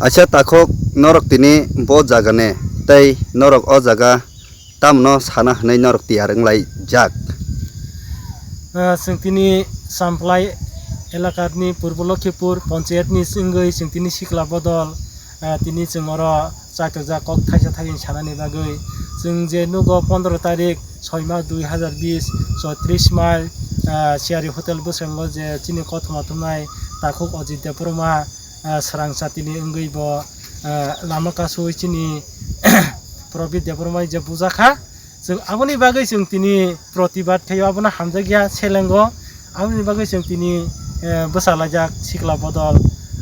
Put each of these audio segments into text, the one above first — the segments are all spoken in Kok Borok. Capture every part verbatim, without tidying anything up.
Acha takhuk, norok tini bo jaga ne, tei norok o jaga tamno sana hwnwi norok tiyar wng lai jak. Ah, chwng tini Samplai elakani Purbo Lokhipur Panchayatni wngwi chwng tini sikla bodol, ah, tini chwng oro chaitorjak kok thaisa thaisani sanani bagwi. Chwng je nugo pondro tarik soi mas dui hazar bis, chotris mile, ah, Siyari Hotel bwskango je chini kothoma thumnai takhuk Ajit Debbarma, ah, swrang chatini wngwi bo, ah, lama kasui chini Probit Debbarma je bujakha. Chwng aboni bagwi chwng tini protibad khaio, abono hamjakya selengo. Aboni bagwi chwng tini, eh, bwsa laijak sikla bodol.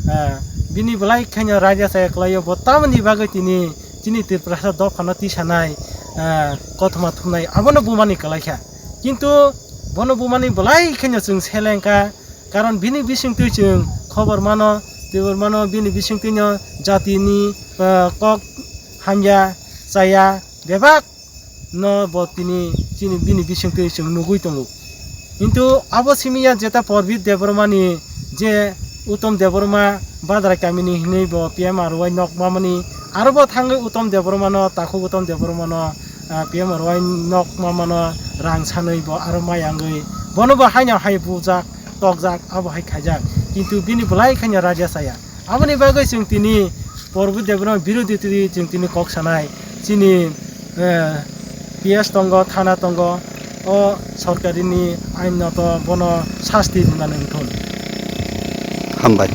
Eh, bini belai khaino raida chaya kwlaio, bo tamoni bagwi tini chini Tiprasa dophano tisanai, eh, kothoma thumnai abono bumani kwlaikha. Kintu bono bumani belai khaino chwng selengkha, karon bini bisingtwi chwng khobor mano, tibor mano, bini bisingtwino jatini, eh, kok hamya chaya bebak no bo tini chini bini bisingtwi chwng nugwi tongo. Kintu abo simi ya jeta Probit Debbarmani je Uttom Debbarma Badrai kamini hinwi bo P M R Y nok mamani, aro bo thangwi Uttom Debbarmano, takhuk Uttom Debbarmano, ah, P M R Y nok mamano rang sanwi bo aro mayangwi bono bo haino hai bujak, tokjak, abo hai khaijak. Kintu bini belai khaino raida chaya. Aboni bagwi chwng tini Probit Debbarma birodhi twi chwng tini kok sanai. Chini, eh, P S tongo, thana tongo, o sorkarini ain noto bono sasti rwnani wngthun. Hambai.